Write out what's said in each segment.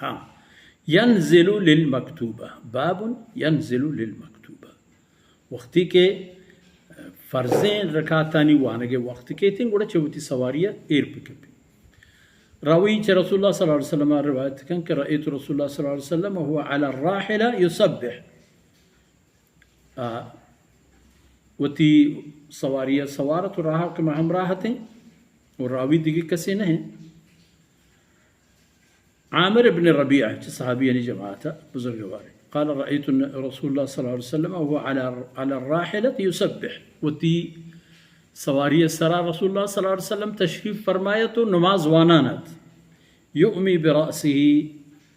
ہاں، ینزل للمکتوبہ، باب ینزل للمکتوبہ۔ وقتی کہ فرضیں رکعتانی وانگ ءِ وقت کیتیں، گڑا چہ وتی سواری ءَ ایر بکپی۔ راوی چہ رسول اللہ صلی اللہ علیہ وسلم ءَ روایت کن کہ رأیت رسول اللہ صلی اللہ علیہ وسلم وهو علی الراحلہ یسبح۔ آ، وتی سواری ءَ سوار ات و راہ کہ ما ہمراہ اتیں و راوی دگہ کسے نہ انت۔ عامر ابن ربیعہ چہ صحابیانی جماعت ءَ، بزرگوارے۔ قال رأیت رسول اللہ صلی اللہ علیہ وسلم وهو علی، علی الراحلة یسبح۔ وتی سواری ءِ سرا رسول اللہ صلی اللہ علیہ وسلم تشریف فرمایت و نماز وانان ات۔ یؤمی برأسه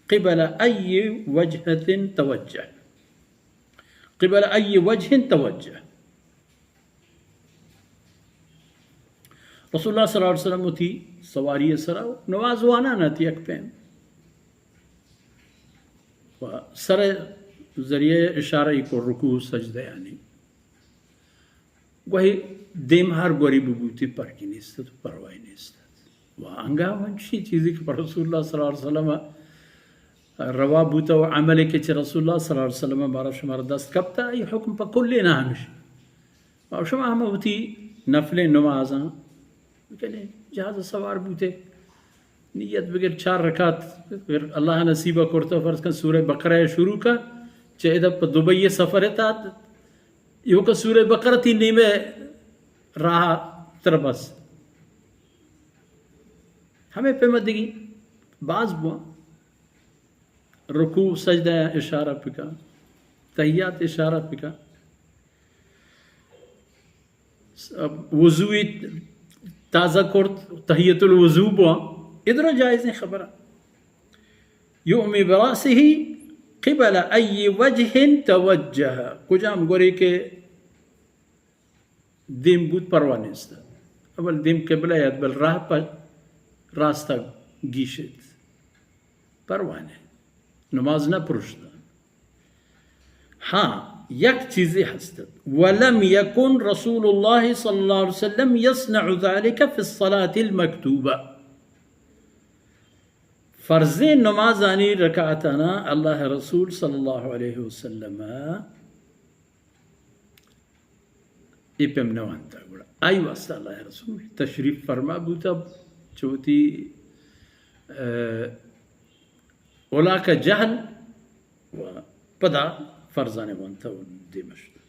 قبل ای وجهة توجه۔ قبل ای وجه توجه۔ رسول اللہ صلی اللہ علیہ وسلم وتی سواری ءِ سرا نماز وانان ات یک پیم۔ و سر ءِ ذریعہ اشارہ ای کو رکوع سجدہ یعنی۔ گوہی دیم ہر گوری ببوتی پرکی نیست ات، پرواہی نیست ات۔ و انگا انچی چیزی کہ پر رسول اللہ صلی اللہ علیہ وسلم روا بوتا و عملی کہ چہ رسول اللہ صلی اللہ علیہ وسلم بارا شمارا دست کپتا، ای حکم پہ کلی نہ ہمش۔ و شما ہم وتی نفلیں نمازاں بکنے، جہاز سوار بوتے، نیت بگر چار رکعت، اگر اللہ نصیب کرتا، فرض کن سورہ بقرہ شروع کا، چہ ادا پہ دبئی سفر تا، ایوکا سورہ بقرہ تی نیمے راہ تر بس۔ ہمے پیما دگی باز بواں۔ رکوع سجدہ اشارہ پکا، تحیات اشارہ پکا، وضوی تازہ کرت، تحیت الوضو بواں، ادرا جائزیں خبر۔ یؤمی برأسه قبل ای وجه توجه، کجام گوری کہ دیم بوت پرواہ نیست۔ اول دیم قبلہ ات، بل راہ پہ راستہ گیشت۔ پرواہ نہ۔ نماز نہ پرشت۔ ہاں، یک چیزے ہست ات۔ ولم یکن رسول اللہ صلی اللہ علیہ وسلم یصنع ذلك فی الصلاة المکتوبہ۔ فرضیں نمازانی رکعتانا اللہ رسول صلی اللہ علیہ وسلم اے پیم نہ وانتا۔ گڑا آئی واسطہ اللہ رسول تشریف فرما بوتا، چہ وتی، اه، اولاکا جہل و پدا فرضانے وانتا و دیما شتا۔